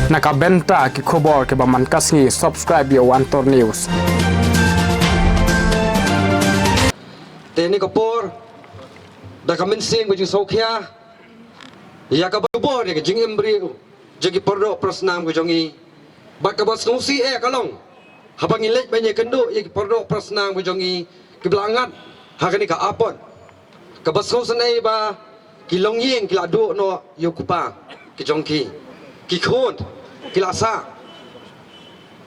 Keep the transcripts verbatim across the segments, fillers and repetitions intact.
Na ka bynta ki khubor kiba man ka sngi, subscribe ïa u Antor News. Te ha kane ka por, da ka mynsiem ka jingsngewkhia ïa kaba bor ïa ka jingim briew jong ki pardoh parasnam ka jong ngi. Bad kaba sngewsih eh ka long, haba ngi leit ban ïakynduh ïa ki pardoh parasnam ka jong ngi kiba la ngat ha kane ka apot, kaba sngewsynei ba ki longïing ki la duh noh ïa u kpa ki jong ki. Ki khun ki la sah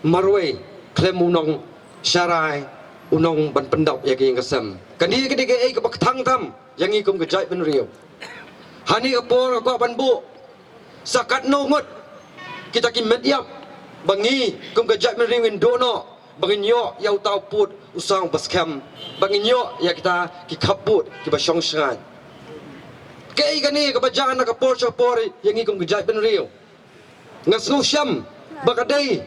marwei khlem u nongsharai, u nongban pyndap ïa ka ïing ka sem. Kane ka dei kaei kaba kthang tam ïa ngi kum ka jaitbynriew. Ha kane ka por nga kwah ban buh sa katno ngut kita ki met ïap ba ngi kum ka jaitbynriew ngin duh noh ba ngin ïoh ïa uta u pud u sang ba skhem, ba ngin ïoh ïa kita ki khappud kiba shong shngaiñ. Kaei kane kaba jia na ka por sha ka por ïa ngi kum ka jaitbynriew? Nga sngewsih ba ka dei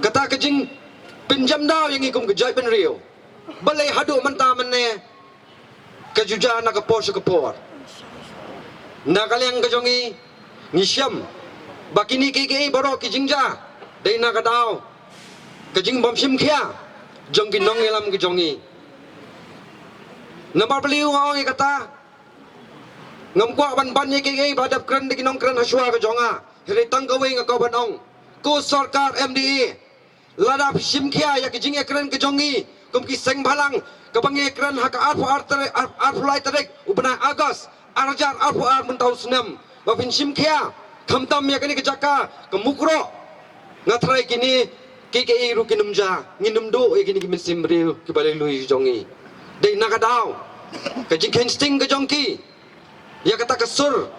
kata ka jingpynjam daw ïa ngi kum ka jaitbynriew. Balei haduh mynta mynne ka ju jia na ka por sha ka por? Na ka liang ka jong ngi, ngi shem ba kine kiei kiei baroh ki jingjia dei na ka daw ka jingbym shimkhia jong ki nongïalam ka jong ngi. Namar balei nga ong ïa kata? Ngam kwah ban ban ïa kiei kiei ba dep kren da ki nongkren ha shuwa ka jong nga. Hynrei tang kawei nga kwah ban ong, ko sorkar M D A, lada phi shimkhia ïa ka jingïakren ka jong ngi kum ki seng bhalang kaba ngi ïakren ha ka arphew ar tarik, ar-, arphew lai tarik u bnai August ar hajar arphew ar mynta u snem, ba phin shimkhia khamtam ïa kane ka jaka ka Mukroh, nga tharai kine kiei kiei ruh kin ym jia. Ngin ym duh ïa kine ki mynsiem briew kiba lui lui jong ngi. Dei na ka daw ka jingkheiñ sting ka jong ki ïa kata ka sur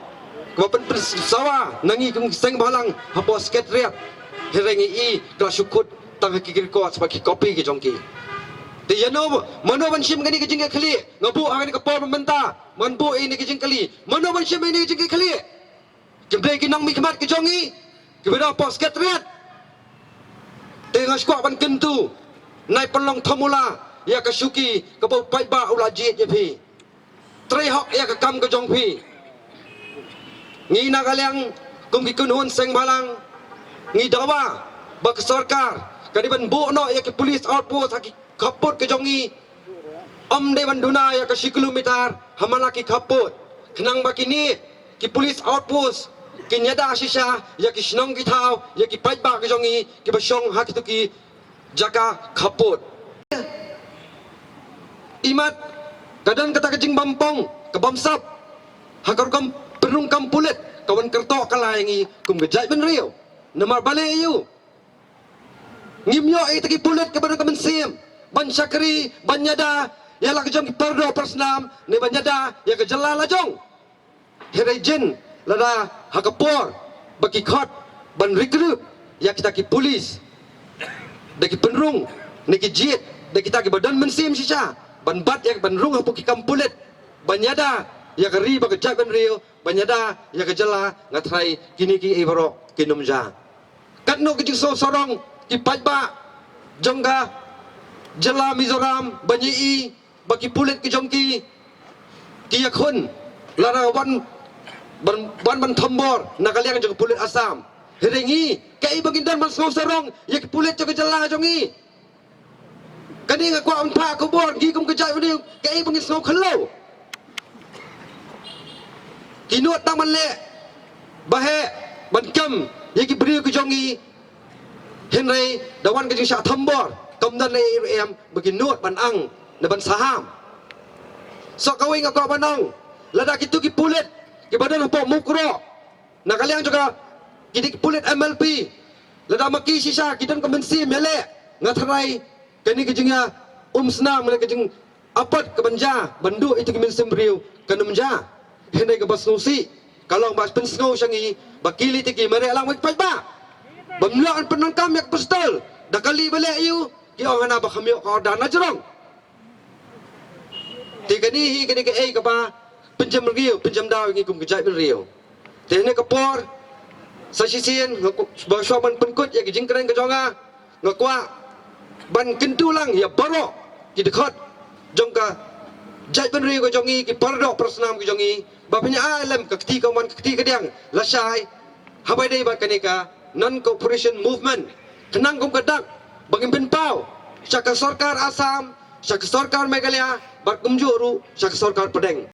kaba pynpynsawa na ngi kum ki seng bhalang hapoh Secretariat. Hynrei ngi i ka la shu kut tang ha ki record bad ki copy ki jong ki. Te ïano, mano ban shim kane ka jingïakhlieh? Nga buh ha kane ka por mynta, ngan buh ïa kane ka jingkylli, mano ban shim ïa kane ka jingïakhlieh? Kim dei ki nongmihkhmat ki jong ngi kiba dei hapoh Secretariat? Te nga sngewkwah ban kyntu, nai pynlong thormula ïa ka shuki kaba u paidbah u la jied ïa phi. Trei hok ïa ka kam ka jong phi. Ngi na ka liang kum ki kynhun seng bhalang, ngi dawa ba ka sorkar ka dei ban buh noh ïa ki police outpost ha ki khappud ka jong ngi. Ym dei ban duna ïa ka shi kilometer ha man la ki khappud, khnang ba kine ki police outpost kin ïada shisha ïa ki shnong ki thaw, ïa ki paidbah ka jong ngi kiba shong ha kito ki jaka khappud. Imat ka don kata ka jingbym pong ka bym sap ha ka rukom pynrung kam pulit ka wan kyrtong ka la ïa ngi kum ka jaitbynriew. Namar balei aiu? Ngim ïoh ïa kita ki pulit kiba don ka mynsiem ban shakri, ban ïada ïa la ka jong ki pardoh parasnam ne ban ïada ïa ka jylla la jong. Hynrei jin lada ha ka por ba ki khot ban recruit ïa kita ki pulit, da ki pynrung ne ki jied da kita kiba don mynsiem shisha ban bat ïa, ban rung hapoh ki kam pulit, ban ïada ïa ka ri bad ka jaitbynriew, ban ïada ïa ka jylla, nga tharai kine kiei baroh kin ym jia. Katno ki jingsngew sarong ki paidbah jong ka jylla Mizoram ban ïohi ba ki pulit ki jong ki ki ïakhun lada wan ban, wan ban thombor na ka liang jong ka pulit Assam. Hynrei ngi, kaei ba ngin don ban sngew sarong ïa ki pulit jong ka jylla jong ngi? Kane nga kwah ban phah khubor, ngi kum ka jaitbynriew kaei ba ngin sngew khyllew? Ki nud tang ban leh ba heh ban kem ïa ki briew ki jong ngi, hynrei da wan ka jingshah thombor kam don ei ei ruh em ba ki nud ban ang ne ban saham. Sa kawei nga kwah ban ong, lada kito ki pulit kiba don hapoh Mukroh na ka liang jong ka, ki dei ki pulit M L P, lada ma ki shisha ki don ka mynsiem ïaleh, nga tharai kane ka jingïaumsnam ne ka jingapot ka ban jia ban duh ïa kito ki mynsiem briew kan ym jia. Hynrei kaba sngewsih ka long ba pynsngew sha ngi ba kine ki mareh lang bad ki paidbah. Bym lah ban pyndonkam ïa ka pistol, da kali ba leh aiu, ki ong hana ba kham ïoh ka order na jrong. Te kane hi kane kaei kaba pynjem rngiew, pynjem daw ïa ngi kum ka jaitbynriew. Te ha kane ka por, sa shisien nga ku-, ba shuwa ban pynkut ïa ka jingkren ka jong nga, nga kwah ban kyntu lang ïa baroh ki dkhot jong ka jaitbynriew ka jong ngi, ki pardoh parasnam ka jong ngi, ba phin ïa ai lem ka kti kamon ka kti kadiang lashai Haba ïadei bad kane ka non cooperation movement, khnang kum ka dak ba ngin pynpaw sha ka sorkar Assam, sha ka sorkar Meghalaya, bad kumjuh ruh sha ka sorkar pdeng.